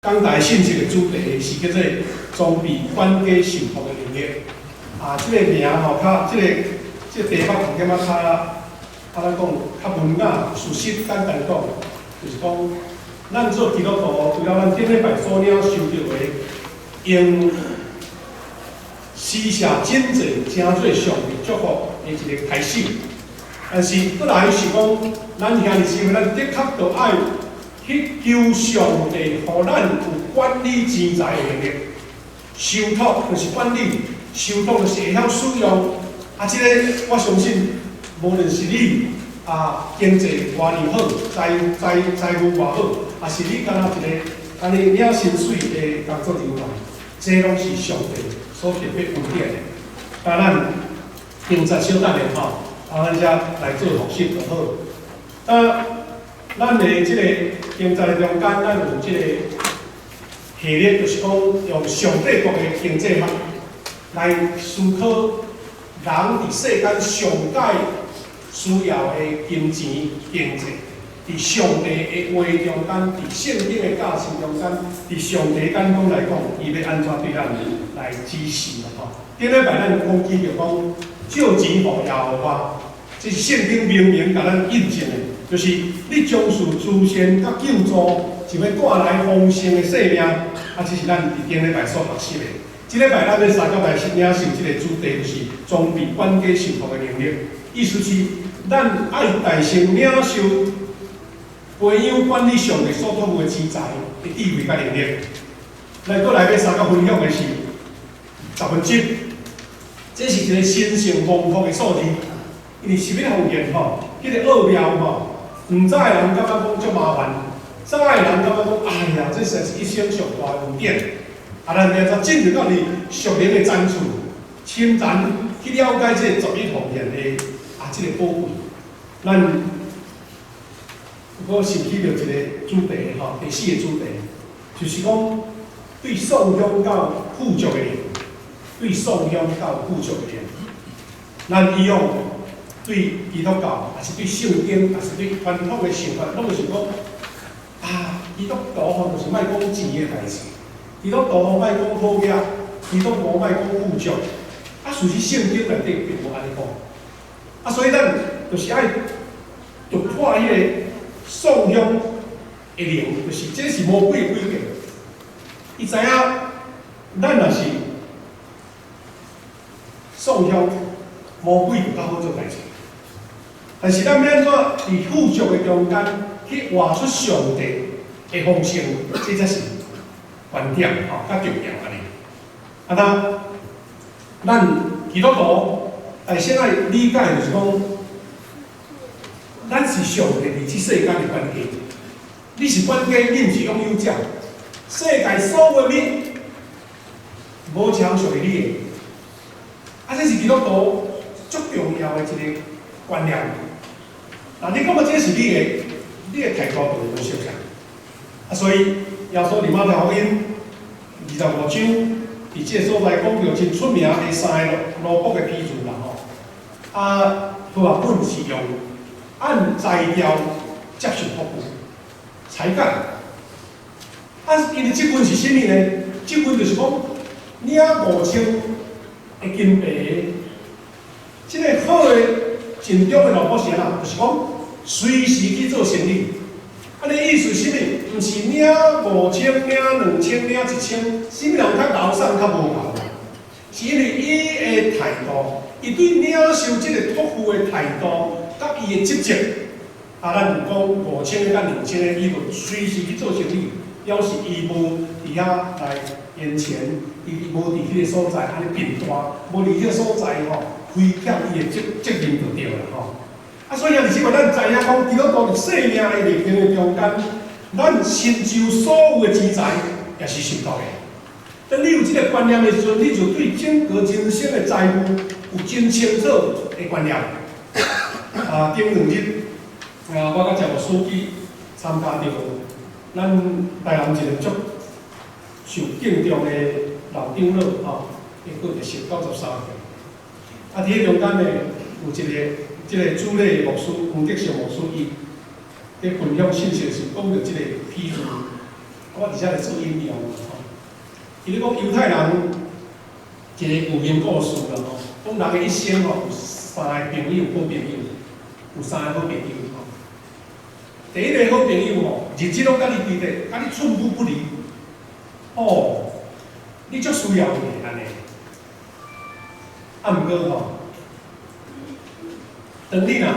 講台信息的主題是叫做裝備管家受託的能力。啊，這個名吼，較這個題目有點仔較，按怎講，較文雅。事實簡單講，就是講，咱做基督徒，除了咱頂禮拜所領受著的，用施捨真濟，成做上帝祝福的一個開始。但是閣來是講，咱兄弟姊妹，咱的確著愛去求上帝，予咱有管理錢財的能力。受託就是管理，受託就是會曉使用。啊，這個我相信，無論是你啊經濟偌爾好，財務偌好，抑是你敢若一个按呢領薪水的工作人員，這攏是上帝所特別恩典的。當咱經濟小等下吼，啊，咱才來做復習就好。啊，咱的這個經濟中間，咱有這個系列，就是講用上帝國的經濟學來思考人佇世間上蓋需要的金錢經濟，佇上帝的話中間，佇聖經的教示中間，佇上帝眼光來講，伊欲按怎對咱來指示啦吼。頂禮拜咱講記著講借錢予耶和華，這是聖經明明共咱印證的，就是你將事慈善佮救助，就欲帶來豐盛的生命。啊，這是咱佇頂禮拜所學習的。這禮拜咱欲相共來領受這個主題，就是裝備管家受託的能力。意思是，咱愛代先領受培養管理上帝所託付的錢財的智慧佮能力。來，閣來欲相共分享的是十分之一，這是一個神聖豐富的數字。因為十一奉獻吼，彼個奧妙吼，毋知的人感覺講足麻煩，知的人感覺講，哎呀，這實在是一生上大的恩典。啊，咱現在進入到佇屬靈的層次，深層去了解這個十一奉獻的啊，這個寶貴。咱我想起著一個主題吼，第四個主題，就是講對喪鄉到富足的人，對喪鄉到富足的人，咱以往對基督教，抑是對聖經，抑是對傳統的想法，攏會想講啊，基督徒吼就是莫講錢的代志，基督徒吼莫講好額，基督徒莫講富足，啊，事實聖經內底並無按呢講，啊，所以咱就是愛突破彼個喪鄉的靈，就是這是魔鬼的詭計。伊知影咱若是喪鄉，魔鬼就較好做代誌。但是咱欲按怎佇富足的中間去活出上帝的豐盛，這才是關點吼，較重要按呢。啊，那咱基督徒，但先愛理解就是講，咱是上帝佇這世間的管家。你是管家，你毋是擁有者。世界所有的物，無一項屬於你的。啊，這是基督徒足重要的一個觀念。若你感覺這是你的，你的態度就會無相仝。啊，所以耶穌佇馬太福音25章，佇這個所在講著真出名的三个奴僕的比喻啦吼。啊，和合本是用按才調接受託付，才幹。啊，伊的職分是啥物呢？職分就是講領5000的金幣，這個好的盡忠的奴僕是按怎？就是講隨時去做生意。按呢意思是啥物？毋是領五千、領2000、領1000，啥物人較𠢕送較無𠢕？是因為伊的態度，伊對領受這個託付的態度，佮伊的職責。啊，咱有講5000个佮2000个，伊就隨時去做生意，表示伊無佇遐來閒錢，伊無佇彼個所在按呢貧惰，無佇彼個所在吼虧欠伊的責任就對啦吼。啊，所以啊，是話咱知影講，基督徒佇生命的歷程的中間，咱身上所有的錢財也是受託的。當你有這個觀念的時陣，你就對整個人生的財務有真清楚的觀念。啊，頂兩日啊，我佮鄭牧師去參加著咱台南一個足受敬重的老長老吼，伊過著是93歲。啊，佇彼中間呢，有一個這個主禮牧師黃德勝牧師，伊佇分享信息時講著這個比喻，我佇遮來做引用吼。伊咧講猶太人一個寓言故事啦吼，講人的一生吼有三个朋友，好朋友，有三个好朋友吼。第一个好朋友吼，日日攏佮你佇咧，佮你寸步不離。哦，你足需要伊的按呢。啊，毋過吼，當你若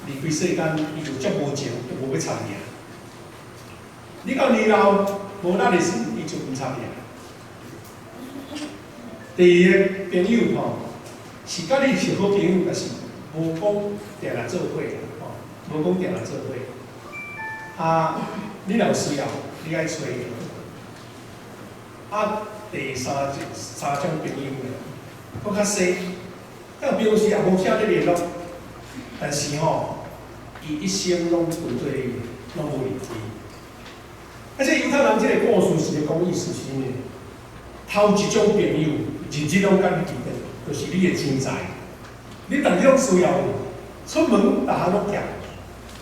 離開世間，伊就足無情，就無欲插你啊。你到年老無力的時，伊就毋插你啊。第二個朋友吼，是佮你是好朋友，但是無講定定做伙啦，吼，無講定定做伙。啊，你若有需要，你愛揣伊。啊，第三三種朋友呢，閣較細，但平時也無啥咧聯絡，但是吼，伊一生攏跟綴你，攏無離開。啊，這猶太人這個故事是咧講意思是啥物？頭一種朋友，日日攏佮你佇咧，就是你的錢財。你逐日攏需要伊，出門逐項攏欠，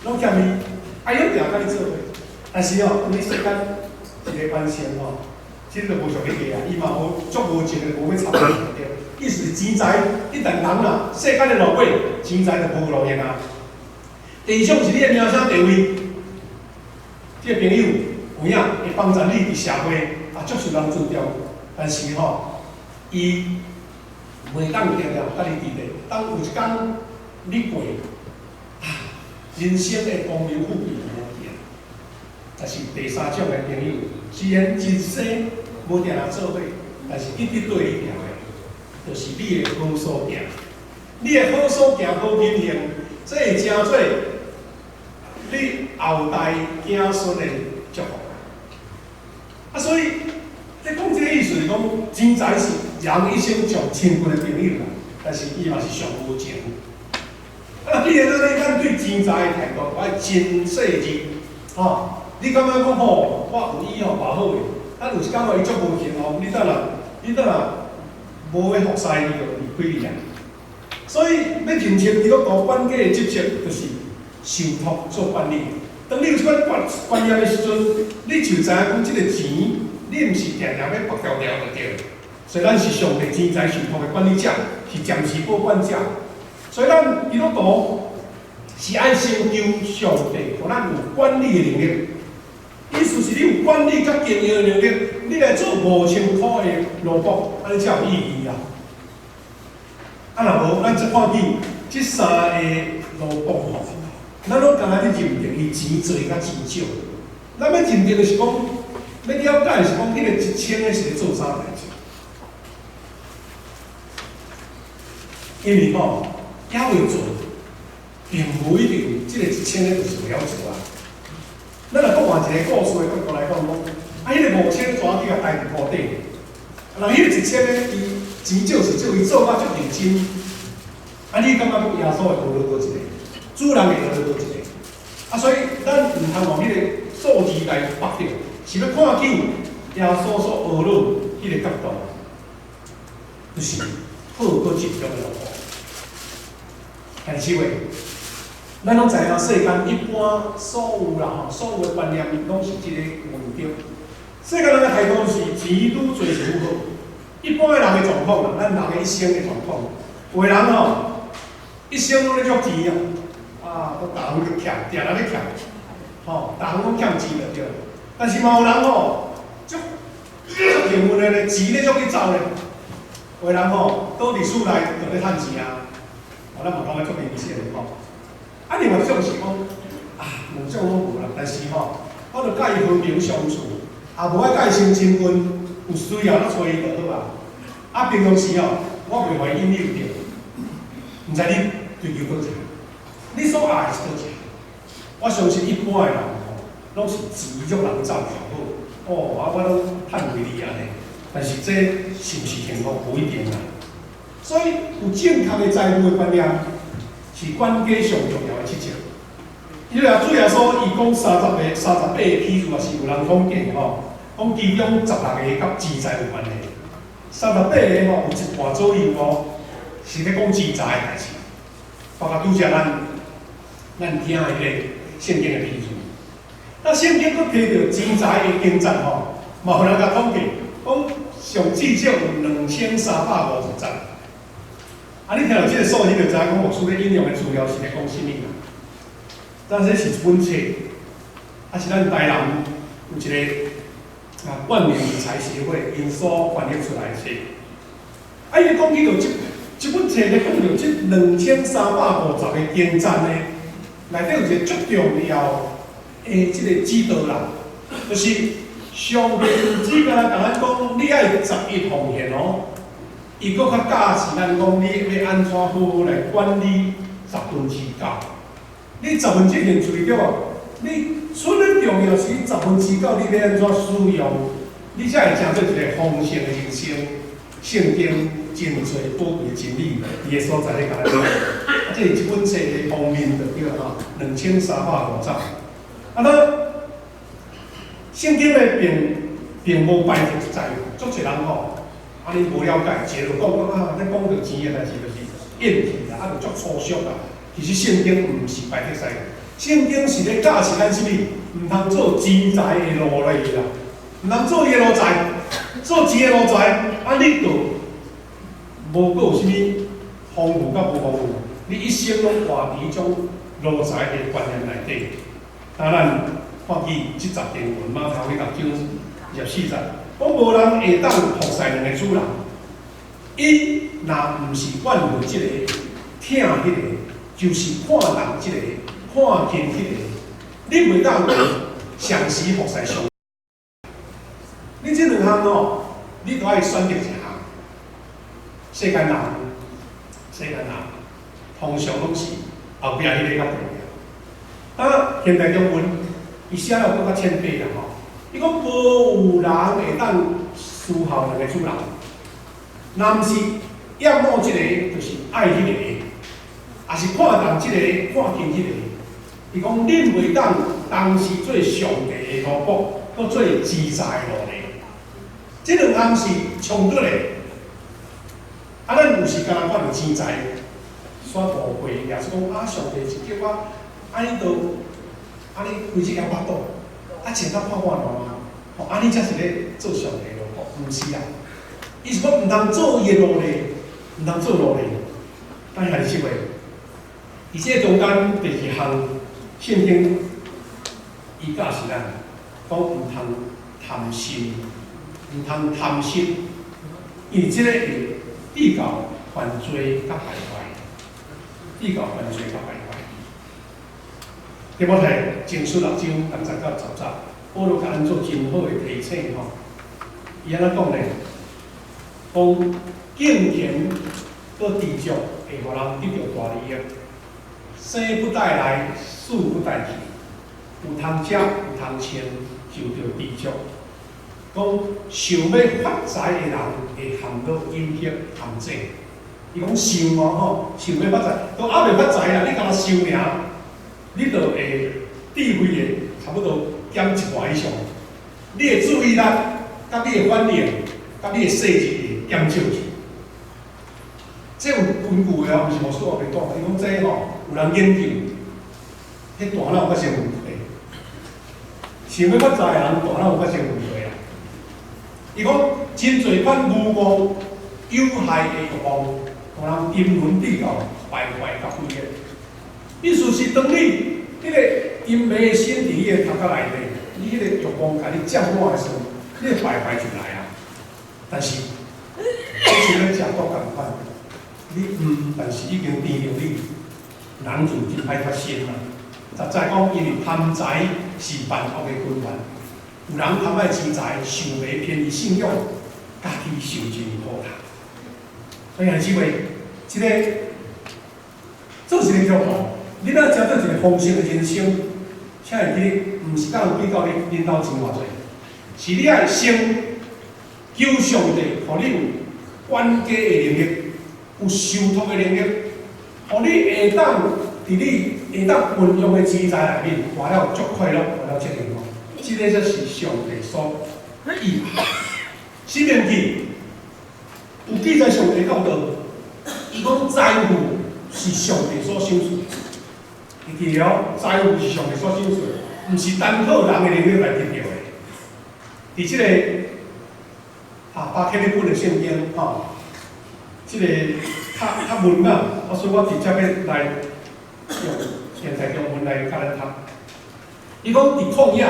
攏欠伊，啊，伊攏定佮你做伙。但是吼，當你世間一个完成吼，這個就無屬你個啊，伊嘛無足無情的，無欲插你對。意思是錢財一旦人啊，世間的落尾，錢財就無路用啊。第二種是你的名聲地位，這個朋友有影會幫助你佇社會啊，足受人尊重。但是吼，伊袂當定定佮你佇咧。當有一工你過，啊，人生的光榮富貴無去啊。但是第三種的朋友，雖然一生無定定做伙，但是一直綴你行的，就是你的好所行。你的好所行、好品行，這會成做你後代子孫的祝福。啊，所以咧講這個意思是講，錢財是人一生上親近的朋友啦，但是伊嘛是上無情。啊，既然按呢，咱對錢財的態度愛真細膩，吼。你感覺講吼，我有伊吼偌好的，啊有一工伊足無情吼，你等下無欲服侍伊就離開你啊。所以欲認清基督徒管家的職責，就是受託做管理。當你有這款觀念的時陣，你就知影講這個錢，你毋是定定欲縛牢牢就對。所以咱是上帝錢財受託的管理者，是暫時保管者。所以咱基督徒是愛先求上帝，予咱有管理的能力。意思是你有管理佮經營的能力，你來做5000箍的奴僕，按呢才有意義啊！啊，若無，咱則看見這三个奴僕吼，咱攏敢若咧認定伊錢濟佮錢少。咱欲認定的是講，欲了解的是講，彼個1000个是咧做啥代誌？因為吼，猶未做，並無一定這個一千个就是袂曉做啊。咱若閣換一個故事的角度來講，講啊，彼個5000怎去共刣佇箍底？啊，若彼個一千个，伊錢少是少，伊做甲足認真。啊，你感覺講耶穌會學著佗一個？主人會學著佗一個？啊，所以咱毋通用彼個數字來縛著，是欲看見耶穌所學落彼個角度，就是好閣盡忠的奴僕。但是話，咱攏知影世間一般所有啦吼，所有的觀念攏是這個問題。世間人的態度是錢愈濟是愈好。一般的人的狀況啦，咱人的一生的狀況，有的人吼，一生攏咧足錢啊，啊，都逐項都欠，定定咧欠，吼，逐項攏欠錢就對。但是嘛有人吼，足足幸運的咧，錢咧足去走咧。有的人吼，倒佇厝內就咧趁錢啊，哦，咱嘛感覺足明顯的吼。啊，另外一種是講，啊，兩種攏無啦，但是吼，我著佮伊和平相處，也無愛佮伊生親近，有需要才揣伊就好啊。啊，平常時吼，我袂予伊引誘著，毋知你追求佗一個，你所愛的是佗一個？我相信一般的人吼，攏是錢足人走上好，哦，啊，我攏趁為你按呢。但是這是毋是幸福？無一定啦。所以有正確的財務的觀念，是管家上重要的職責。因為啊，主耶穌伊講三十個38個譬喻，也是有人統計吼，講其中16個佮錢財有關係。38個吼有一半左右哦，是咧講錢財的代誌。包括拄才咱聽的彼個聖經的譬喻。那聖經閣提著錢財的經節吼，嘛予人共統計，講上至少有2350節。啊，你聽著這个數字就知影講牧師咧引用的資料是咧講啥物啦？但這是一本冊，啊是咱台南有一个冠名理財協會𪜶所翻譯出來的冊。啊，伊講起著這本冊咧講著這2350個經節呢，內底有一個足重要的這个指導啦，就是上帝毋只干焦共咱講你愛十一奉獻哦，伊閣較教示咱講你欲按怎好好來管理十分之九。你十分之一獻出去對無？你最重要是十分之九，你欲按怎使用，你才會成做一个豐盛的人生。聖經真濟寶貴的真理，佇个所在咧共咱講。啊，這是這本冊的封面就對吼，2350節。啊，咱聖經咧並無排斥財富，足濟人吼，啊你無了解，一个就講講啊，咧講著錢的代誌就是厭氣啦，啊就足粗俗啦。其實聖經毋是排斥財富，聖經是咧教示咱啥物？毋通做錢財的奴隸啦，毋通做伊的奴才，做錢的奴才，啊你就無閣有啥物豐富佮無豐富，你一生攏活佇彼種奴才的觀念內底。當咱看見這節經文，馬太福音六章24節，講無人會當服侍兩个主人，伊若毋是怨恨這个，疼彼个，就是看重這个，看輕彼个。你袂當同時服侍上帝。你這兩項哦，你都愛選擇一項。世間人通常攏是後壁彼个較重要。啊，現代中文伊寫了閣較淺白啦吼。伊講無有人會當侍候兩個主人，若毋是厭惡這个，就是愛彼个；抑是看重這个，看輕彼个。伊講恁袂當同時做上帝的奴僕，閣做錢財的奴隸。這兩項是衝突的。啊，咱有時敢若看著錢財，煞誤會，也是講啊，上帝是叫我按呢都，按呢開這個腹肚，啊，穿甲破破爛爛，吼，按呢才是咧做上帝奴僕，毋是啦。伊是講毋通做伊的奴隸，毋通做奴隸。但係是話，佇這個中間第二項聖經，伊教示咱講毋通貪心，毋通貪心，因為這個會致到犯罪佮敗壞，致到犯罪佮敗壞。提摩太前書六章6節到10節，保羅共咱做真好的提醒吼。伊按怎講咧？講敬虔閣知足會予人得著大利益，生不帶來，死不帶去，有通食有通穿，就著知足。講想欲發財的人會陷落誘惑陷阱。伊講想哦吼，想欲發財，都猶未發財啦，你干焦想爾，你就會智慧會差不多減一半以上。你的注意力、佮你的反應、佮你的細緻會減少去。這有根據的哦，毋是牧師烏白講。伊講這吼有人研究，彼大腦發生問題。想欲發財的人大腦發生問題啦。伊講真濟款無誤有害的慾望，予人沉淪致到敗壞佮毀滅。意思是當你彼個淫迷的心佇你的頭殼內底，你彼個慾望共你佔滿的時陣，你的敗壞就來啊。但是，你像咧食毒仝款，你毋但是已經甜著你，人就真歹脫身啦。實在講，因為貪財是萬惡的根源，有人貪愛錢財，想袂偏離信仰，家己受盡苦頭。所以兄姊妹，這个做一个基督徒，你若成做一个豐盛的人生，請會記得，毋是共人比較你恁兜錢偌濟，是你愛先求上帝，予你有管家的能力，有受託的能力，予你會當佇你會當運用的錢財內面，活了足快樂，活了足幸福。這个才是上帝所意。申命記有記載上帝教導，伊講財富是上帝所賞賜。你記得哦，財富是上帝所賞賜。毋是單靠人的能力來得著的。佇這個巴克利本的聖經吼，這個較文雅，所以我直接欲來用現代中文來共咱讀。伊講佇曠野，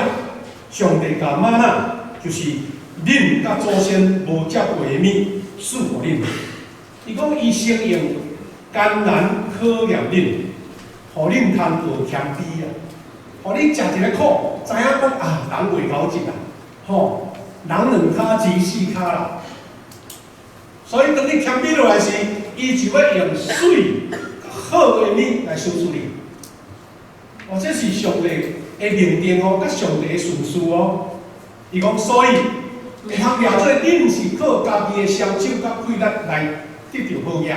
上帝共嗎哪，就是恁佮祖先無食過的物，賜予恁。伊講伊先用艱難考驗恁，予恁通學謙卑啊，予你食一个苦，知影講啊，人袂猴食啦，吼，人兩跤雞四跤啦。所以當你謙卑落來時，伊就欲用媠好的物來賞賜你。哦，這是上帝的認定哦，佮上帝的順序哦。伊講，所以毋通掠做恁是靠家己的雙手佮氣力來得著好業。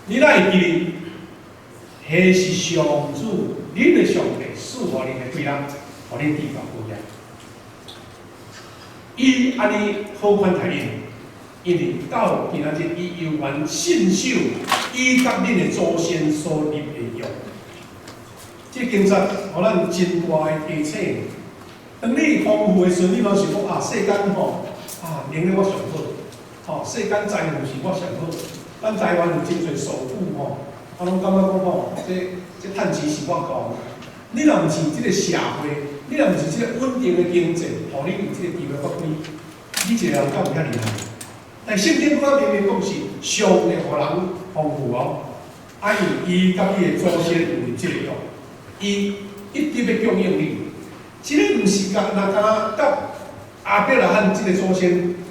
你若會記得，彼是上主恁的上帝賜予恁的氣力，予恁得著好業。伊按呢好款待恁，因為到今仔日，伊猶原信守伊佮恁的祖先所立的約。這經節予咱真大的提醒。當你豐富的時陣，你攏想講啊，世間吼啊，能力我上好，吼，世間財富是我上好。咱台灣有真濟數據吼，我攏感覺講吼，這趁錢是我講。你若毋是這個社會，你若毋是這個穩定的經濟，予你有這個機會發揮，你一個人敢有遐厲害？但聖經閣明明講是上帝予人豐富哦，啊，因為伊佮你的祖先有立這個約，伊一直欲供應你。這个毋是共若敢若佮亞伯拉罕這個祖先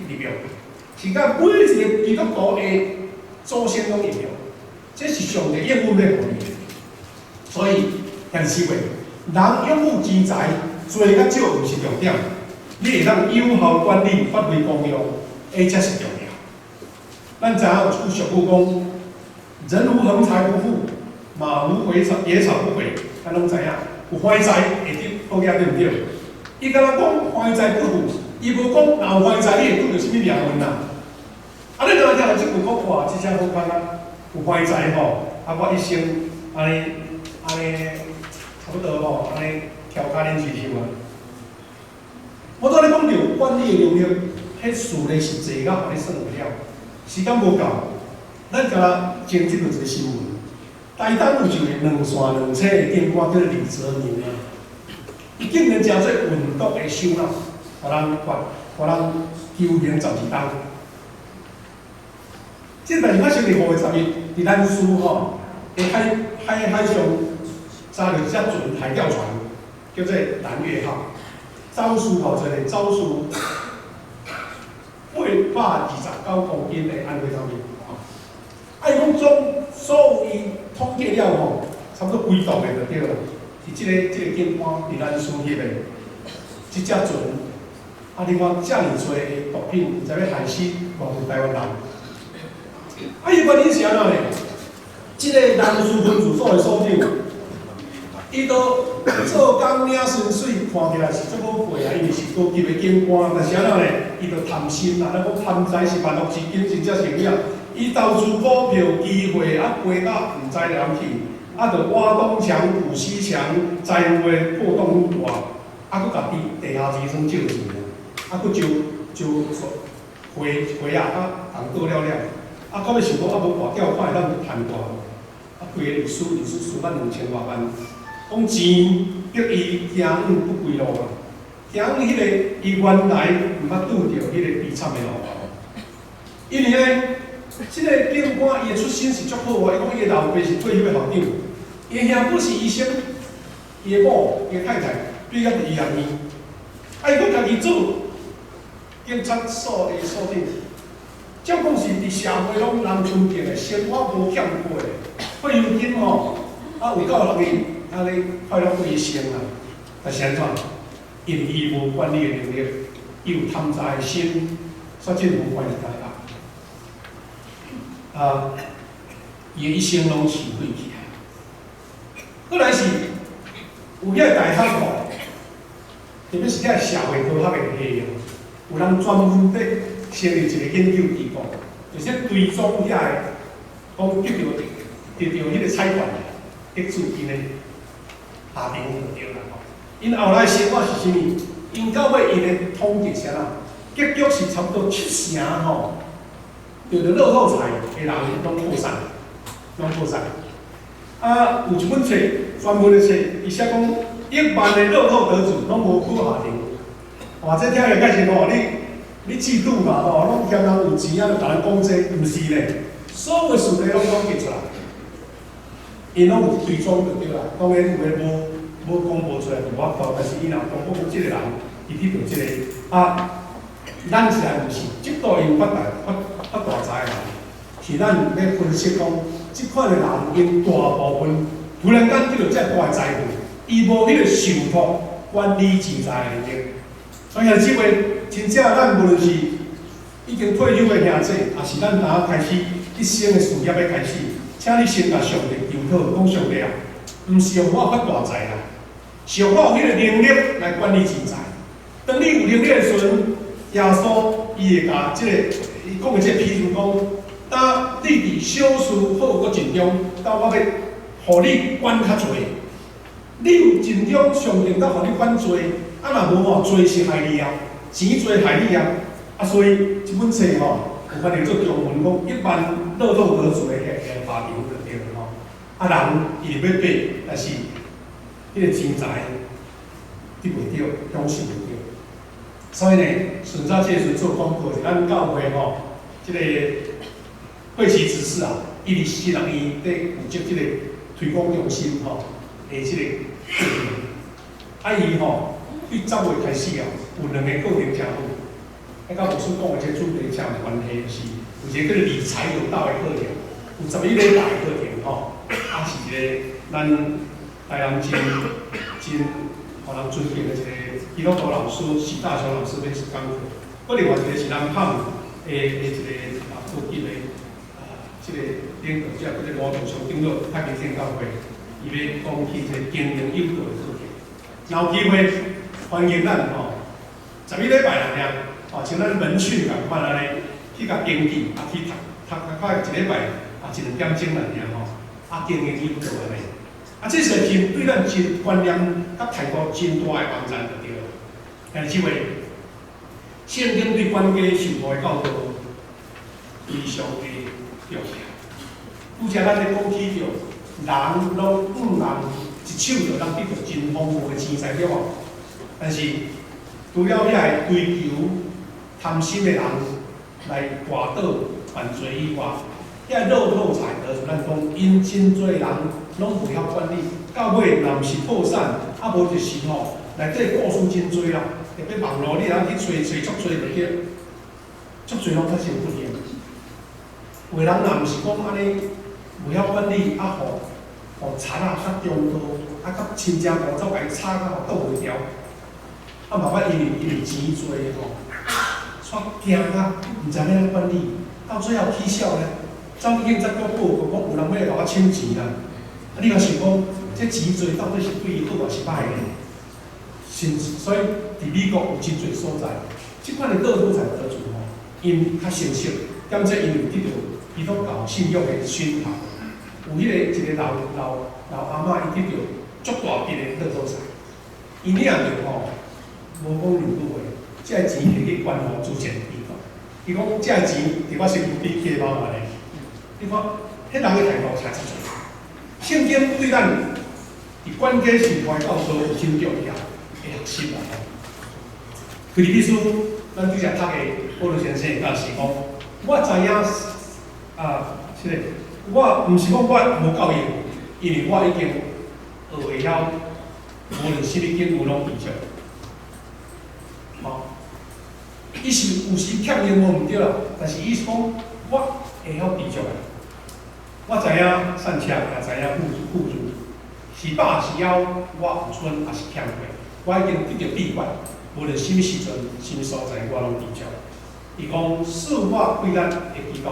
立約，是佮每一個基督徒的祖先攏立約。這是上帝應允欲予你的。所以，兄弟姊妹，人擁有錢財濟佮少毋是重點，你會當有效管理、發揮功用，彼才是重要。咱知影有一句俗語講：人無橫財不富，馬無野草野草不肥。咱攏知影，有橫財會得好額對毋對？伊敢若講橫財不富，伊無講若有橫財你會拄著啥物命運啦。啊，你若聽著這句講，哇，這才好看啊！有橫財吼，啊，我一生按呢按呢，差不多吼，按呢翹跤撚親手啊。我拄仔咧講著管理的能力，彼事咧是濟到予你算袂了。時間無夠，咱敢若前這就一個新聞。台東有一個兩線兩車的警官叫做李澤民啊，伊竟然成做運毒的首腦，予人罰，予人求刑12冬。這代誌發生佇5月10日，佇蘭嶼吼，佇海上揸著一隻船海釣船，叫做蘭月號，走私偌濟咧？走私829公斤的安非他命。啊，伊講總所有伊統計了吼，差不多規棟的就對啦。是這個警官佇蘭嶼翕的，這隻船，啊，你看遮爾濟的毒品，毋知欲害死偌濟台灣人。啊，伊原因是按怎呢？這個蘭嶼分駐所的所長，伊都做工領薪水，看起來是足好過啊，因為是高級的警官，但是按怎呢？伊就貪心啦，咱講貪財是萬惡之根，真正是有影。伊投資股票、期貨啊，賠到毋知儂去，啊，就挖東牆補西牆，財務的破洞愈大，啊，閣家己地下錢莊借錢啊，閣招招花花啊，啊，共倒了了，啊，到尾想講啊，無跋筊看會當趁大無？啊，規個律師律師輸到2000外萬，講錢逼伊行往不歸路啊，行往彼個伊原來毋捌拄著彼個悲慘的路啊。因為呢，這個警官伊的出身是足好啊，伊講伊的老爸是退休的校長，伊的兄弟是醫生，伊的某伊的太太對甲佇醫學院，啊，伊閣家己做警察所的所長，照講是佇社會攏人尊敬的，生活無欠過的，退休金吼，啊有夠予伊按呢快樂過一生啊。但是按怎？因為伊無管理的能力，伊有貪財的心，所以政府關係大。啊，伊的一生攏是廢去啊。過來是有遐大學吼，特別是遐社會科學的系哦，有人專門佇成立一個研究機構，就是追蹤遐个講得著彼個彩券得主𪜶的下場就對啦吼。𪜶後來生活是啥物？𪜶到尾𪜶的統計是按怎？結局是差不多七成吼，著樂透彩的人攏破產，攏破產。啊，有一本冊，專門的冊，伊寫講億萬的樂透得主攏無好下場。哇，這聽起來敢是吼，你嫉妒嘛吼，攏嫌人有錢啊，就共人講這，毋是咧，所有事例攏統計出來，𪜶攏有追蹤就對啦。當然有的無公布出來就無法度，但是伊若公布講這個人，伊得著這個啊，咱實在毋是，這度𪜶發大財的人，是咱欲分析講，這款的人𪜶大部分突然間得著遮大的財富，伊無彼個受託管理錢財的能力。所以兄弟姊妹，真正咱無論是已經退休的兄弟，抑是咱剛開始一生的事業欲開始，請你先共上帝求討，講上帝啊，毋是予我發大財啦，是予我有彼個能力來管理錢財。當你有能力的時陣，耶穌伊會共這個，伊講的這個譬喻講，當你佇小事好閣盡忠，到我欲予你管較濟。你有盡忠，上帝才予你管濟。啊，若無吼，濟是害你啊，錢濟害你啊。啊，所以這本冊吼，有翻譯做中文講，億萬樂透得主的彼個下場就對了吼。啊，人伊欲爬，但是彼個錢財得袂著，享受袂著。所以呢，順早這個時陣做廣告，是咱教會吼，這個慧琪執事啊，伊佇新人院佇負責這個推廣中心吼的這個課程。啊，伊吼對10月開始啊，有兩個課程誠好，啊，佮牧師講的這個主題誠有關係，就是有一個叫做理財有道的課程，有11禮拜的課程吼，啊是一個咱台南真真予人尊敬的一個基督徒老師，徐大雄老師欲講課。閣另外一個是南泮的一個啊高級的啊，這個領導者，叫做吳道祥長老，太平天教會，伊欲講起這個經營有道的課程。若有機會，歡迎咱吼，11禮拜爾，吼，像咱門訓仝款按呢，去共登記，啊去讀讀讀較一禮拜啊一兩點鐘爾吼，啊經營有道按呢。啊，這是真對咱真觀念佮態度真大的幫助就對了。兄弟姊妹，聖經對管家受託的教導非常的重要。拄才咱咧講起著，人攏向人一手就通得著真豐富的錢財對無？但是除了遐個追求貪心的人來跋倒犯罪以外，遐樂透彩得主咱講，𪜶真濟人攏袂曉管理，到尾若毋是破產，啊無就是吼內底故事真濟啦。特別網路你通去揣揣足濟就對，足濟攏較是有不幸。有的人若毋是講按呢袂曉管理，啊，予賊仔較中道，啊，佮親戚五走共伊炒甲吼倒袂牢，啊嘛捌因為錢濟吼，煞驚甲毋知欲按怎管理，到最後起痟咧，走去警察局報告講有人欲來共我搶錢啦。啊，你若想講，這錢濟到底是對伊好抑是歹呢？甚至所以佇美國有真濟所在，這款的樂透彩得主吼，𪜶較成熟，兼且𪜶有得著基督教信仰的熏陶，有彼個一個老老老阿嬤，伊得著足大筆的樂透彩，伊領著吼，無講兩句話，這個錢摕去捐予慈善機構。伊講這個錢佇我身軀邊起貓按呢，你看，彼人的態度差遮濟。聖經對咱佇管家受託的教導有真重要的學習啦。腓立比書，咱拄才讀的保羅先生教示講，我知影啊，是個，我毋是講我無夠用，因為我已經學會曉，無論啥物境遇攏知足。吼，伊是有時欠用無毋對啦，但是伊是講我會曉知足啊。我知影散赤，也知影富足，是飽是枵，我有賰抑是欠缺，我已經得著秘訣，無論啥物時陣、啥物所在，我攏知足。伊講賜我氣力的基督，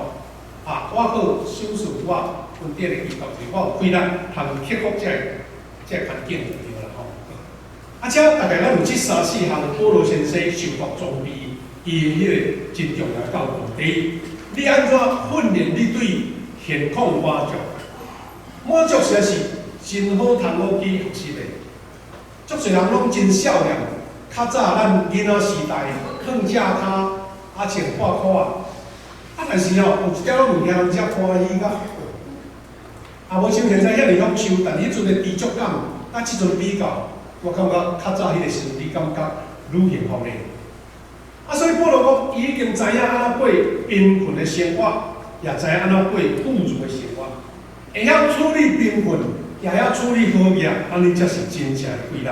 啊，我閣賞賜我恩典的基督，就是我有氣力通克服這個環境就對啦吼。啊，這大概咱有這三四項保羅先生受託裝備，伊的彼個真重要的教導。第一，你按怎訓練你對現況滿足？滿足實在是真好通好去學習的。足濟人攏真少年，較早咱囡仔時代，囥正跤，啊穿破褲仔，啊但是吼，有一點仔物件攏遮歡喜甲，啊無像現在遐爾享受，但彼陣的知足感，佮這陣比較，我感覺較早彼個時陣，你感覺愈幸福咧。啊，所以保羅講，伊已經知影按怎過貧困的生活，也知影按怎過富足的生活，會曉處理貧困，也曉處理好業，按呢才是真正的偉力。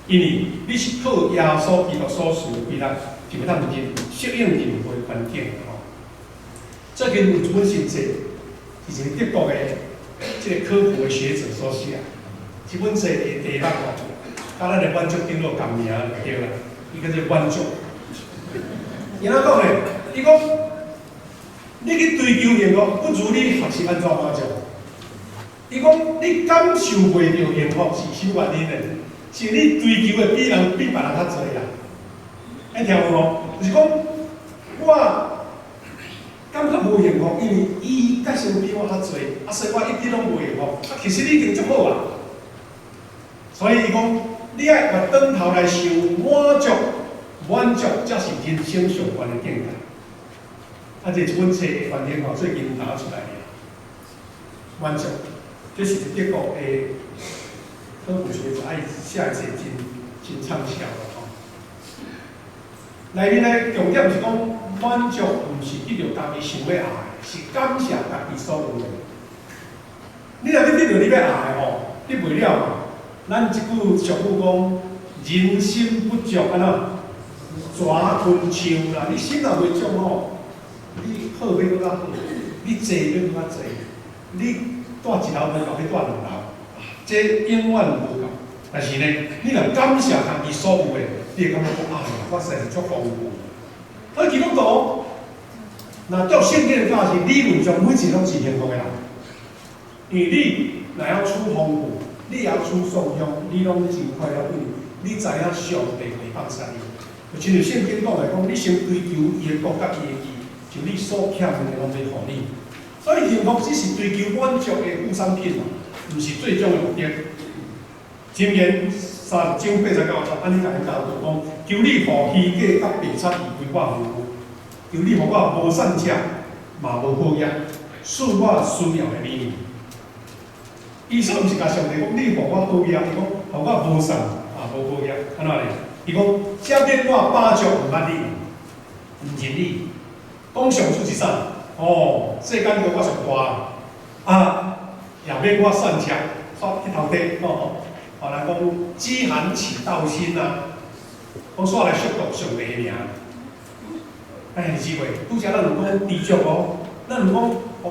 因為你是靠耶穌基督所賜的偉力，就會當入適應任何環境吼。最近有一本新冊，是一個德國的這個科普的學者所寫。這本冊的題目吼，佮咱的滿足頂落共名就對啦，伊叫做滿足。伊按怎講咧？伊講，你去追求幸福，不如你學習按怎滿足。伊講，你感受袂著幸福是啥原因呢？是你追求的比人比別人較濟啦。會聽有無？就是講，我感覺無幸福，因為伊較先比我較濟，啊，所以我一直攏無幸福。啊，其實你已經足好啊。所以伊講，你愛回轉頭來想滿足，滿足才是人生上懸的境界。啊，這一本冊的翻譯吼，最近拿出來的。滿足，這是德國的科普學者愛寫的冊真真暢銷的吼。內面的重點是講，滿足毋是得著家己想欲愛的，是感謝家己所有的。你若欲得著你欲愛的吼，你袂了嘛。咱這句俗語講，人心不足按怎？蛇吞象啦！你心若袂足吼，你好欲閣較好，你濟欲閣較濟，你蹛一樓無夠，欲蹛兩樓，這永遠無夠。但是呢，你若感謝家己所有的，你會感覺講啊，我實在是足豐富。所以基督徒，若照聖經的教示，理論上每一個攏是幸福的人，因為你若曉處豐富，你會曉處喪胸，你攏真快樂，因為你知影上帝袂放捨你。就親像聖經講來講，你先追求伊的國佮伊的義，就你所欠的攏欲予你。所以幸福只是追求滿足的副產品，毋是最終的目的。箴言30章89節，按呢共伊教導講：求你予虛假佮白賊離開我身軀，求你予我無散食，嘛無好業，賜我需要的美物。伊說毋是共上帝講，你予我好業，伊講予我無散啊，無好業，按怎咧？伊講，赦免我飽足毋捌你，毋認你。講上主是啥？哦，世間對我上大，啊，也免我散食，煞去偷摕，吼。哦，人講飢寒起盜心啊，講煞來褻瀆上帝的名。哎，姊妹，拄才咱有講知足哦，咱有講，予我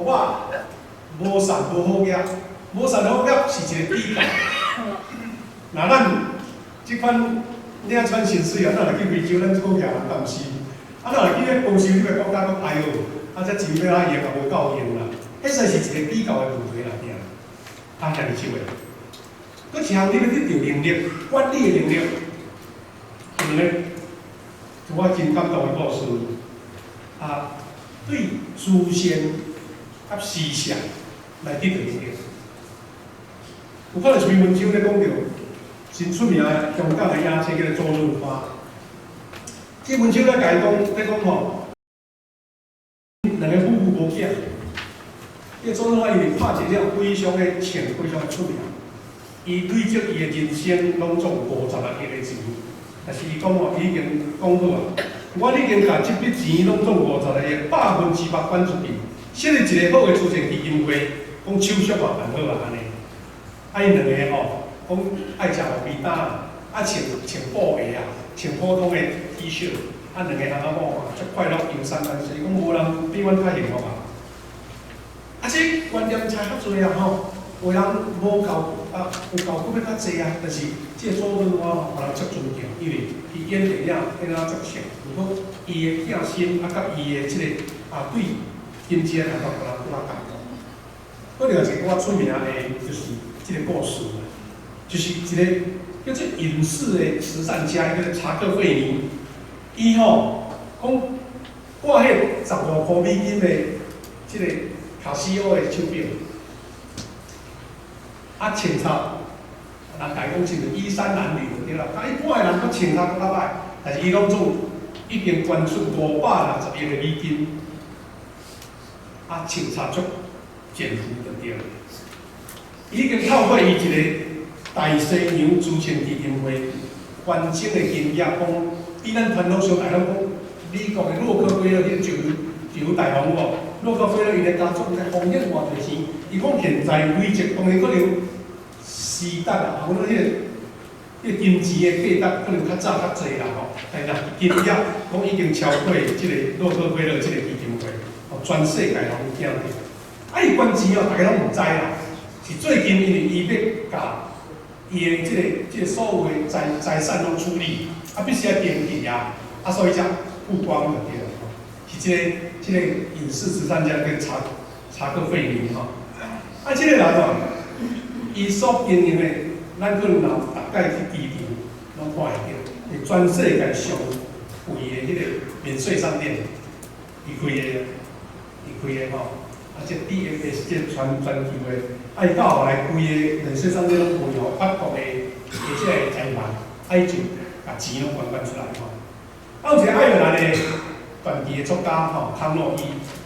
無散無好業，無散無好業是一個比較。若咱這款領這款薪水啊，咱若去非洲，咱股票人擔心。啊，咱若去彼高收入的國家，講哎喲，啊這錢欲按怎用也無夠用啦。彼實是一個比較的問題啦，對。啊，兄弟姊妹，閣一項你欲得著能力，管理的能力，是毋咧？我真感動的故事，啊，對慈善佮施捨來得著能力。有可能一篇文章咧講著真出名的香港的影星叫做周潤發。這文章咧共伊講，咧講吼，兩个夫婦無囝，這個周潤發因為拍一了非常的穿，非常的出名，伊累積伊的人生攏總56億的錢，但是伊講吼，伊已經講好啊，我已經共這筆錢攏總56億100%捐出去，設立一個好的慈善基金會，講手續嘛辦好啊，按呢。啊，𪜶兩个吼，講愛食路邊攤，啊穿穿布鞋啊，穿普通的 T 恤，啊兩个翁仔某啊，足快樂遊山玩水，講無人比阮較幸福啊。啊，這觀念差較濟啊吼，有人無夠啊，有夠閣欲較濟啊，但是這個周潤發吼，予人足尊敬，因為伊演電影演啊足熟，毋過伊的疼心啊，佮伊的這個啊對金錢的態度，予人閣較感動。閣另外一個較出名的，就是這個故事，就是一個叫做隱士的慈善家，叫做查克惠尼。伊吼講掛彼15塊美金的這個卡西歐的手錶，啊，穿插人家講親像衣衫襤褸就對啦，較一般的人閣穿較閣較歹，但是伊攏總已經捐出560億的美金，啊，穿插足戰俘就對了。伊已經透過伊一個大西洋慈善基金會捐贈的金額，講比咱傳統上來攏講美國的洛克菲勒彼個石油大王有無？洛克菲勒伊的家族在奉獻偌濟錢，伊講現在累積當然可能時代啊，或者彼個金錢的價值可能較早較濟啦吼，但若金額講已經超過這個洛克菲勒這個基金會，哦，全世界攏驚著。啊，伊捐錢哦，大家攏毋知啦。是最近因為伊欲共伊的這個所有的財產攏處理，啊，必須愛登記啊，啊，所以才曝光就對了。是這個隱士慈善家叫查克費尼吼。啊，這個人哦，伊所經營的，咱可能若逐擺去機場攏看會著，是全世界上貴的彼個免稅商店，伊開的，伊開的吼。啊，這 DFS 這全球的，啊，伊到後來規个免稅商店攏賣予法國的這個財團，啊，伊就共錢攏捐捐出來吼。啊，有一個愛爾蘭的傳奇的作家吼，康諾伊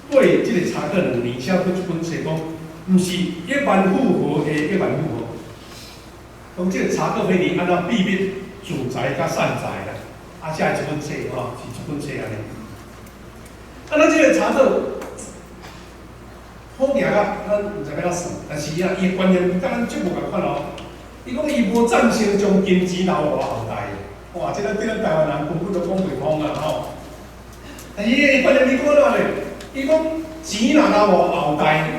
對這個查克兩年寫過一本冊，講毋是億萬富豪的億萬富豪，講這個查克菲尼按怎秘密儲財佮散財啦，啊，寫一本冊吼，是一本冊按呢。啊，咱這個查克好額啊，咱毋知欲按怎算，但是啊，伊的觀念佮咱足無仝款哦。伊講伊無贊成將金錢留予後代，哇！這個對咱台灣人根本都講袂通啊吼。但是伊的觀念伊講按怎咧？伊講錢若留予後代，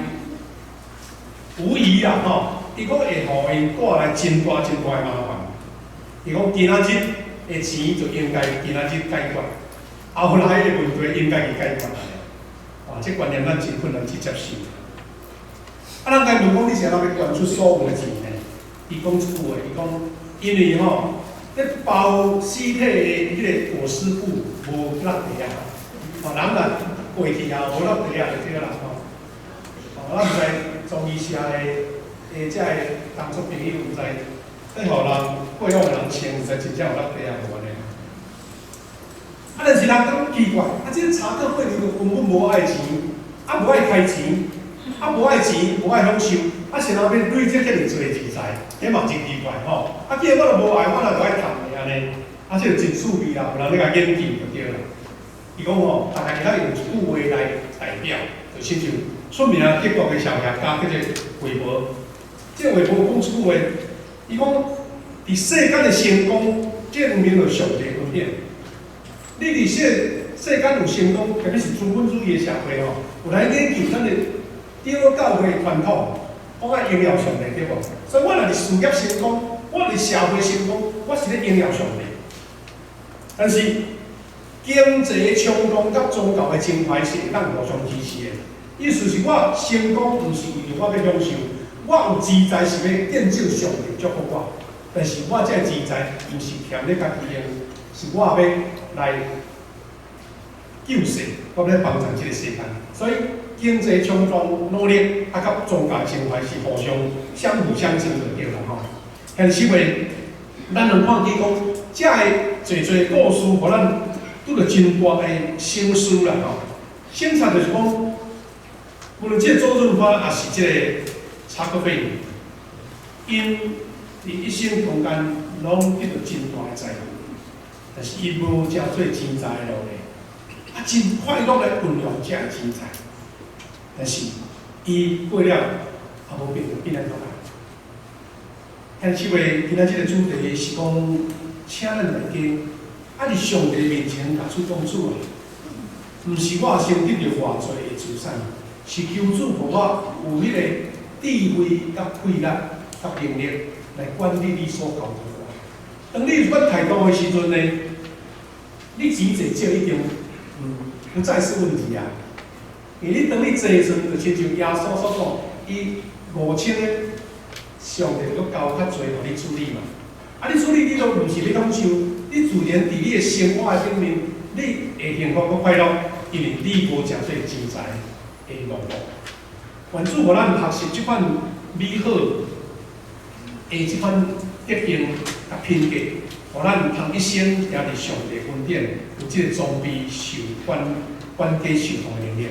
無疑啦吼。伊講會予𪜶帶來真大真大的麻煩。伊講今仔日的錢就應該今仔日解決，後來的問題應該去解決。哇！這觀念咱真困難去接受。啊，咱共問講你是按怎欲捐出所有的錢呢？伊講一句話，伊講因為吼，咧包屍體的彼個裹屍布無落地啊，吼，人若過去啊無落地啊就對啦吼。吼，咱毋知中醫社的這个同桌朋友毋知，咧予人過往的人穿，毋知真正有落地啊無按呢？啊，但是人感覺奇怪，啊，這個查克費尼就根本無愛錢，啊，無愛開錢，啊，無愛錢，無愛享受，啊，是按怎欲累積遮爾濟錢財？這嘛真奇怪吼！啊，既然我都無愛，我哪會愛趁的按呢？啊，這就真趣味啦，有人咧共研究就對啦。伊講吼，大概會當用一句話來代表，就親像出名德國的哲學家叫做韋伯。這個韋伯講一句話，伊講佇世間的成功證明了上帝恩典。你佇世間有成功，特別是資本主義的社會吼，有來研究咱的長老教會傳統，講愛榮耀上帝對無？所以我若是事業成功，我佇社會成功，我是咧榮耀上帝。但是經濟衝動佮宗教的情懷是會當互相支持的。意思是我成功毋是為著我欲享受，我有錢財是欲見證上帝祝福我。但是我這個錢財毋是儉咧家己用，是我欲來救世，我欲幫助這個世間。所以經濟衝動努力，啊，佮宗教情懷是互相相輔相成就對啦吼。但是話，咱能看見講，這个濟濟故事，予咱拄著真大的省思啦吼。省察就是講，無論這個周潤發，抑是這個查克費尼，𪜶佇一生中間攏得著真大的財富，但是伊無誠做錢財的奴隸，啊，真快樂來運用這个錢財，但是伊過了也無變比咱較歹。但是話，今仔這個主題是講，請咱大家啊，佇上帝面前共主講主啊，毋是我先得著偌濟的資產，是求主予我有彼個智慧、佮氣力、佮能力來管理你所交託我。當你有這款態度的時陣呢，你錢濟少已經不再是問題啊。因為你當你濟的時陣，就親像耶穌所講，伊5000個上帝閣交較濟予你處理嘛。啊，你處理你都毋是咧享受，你自然佇你的生活的頂面，你會幸福閣快樂，因為你無誠做錢財的奴僕。願主予咱學習這款美好的這款德行佮品格，予咱通一生行佇上帝恩典，有這个裝備受管管家受放的能力。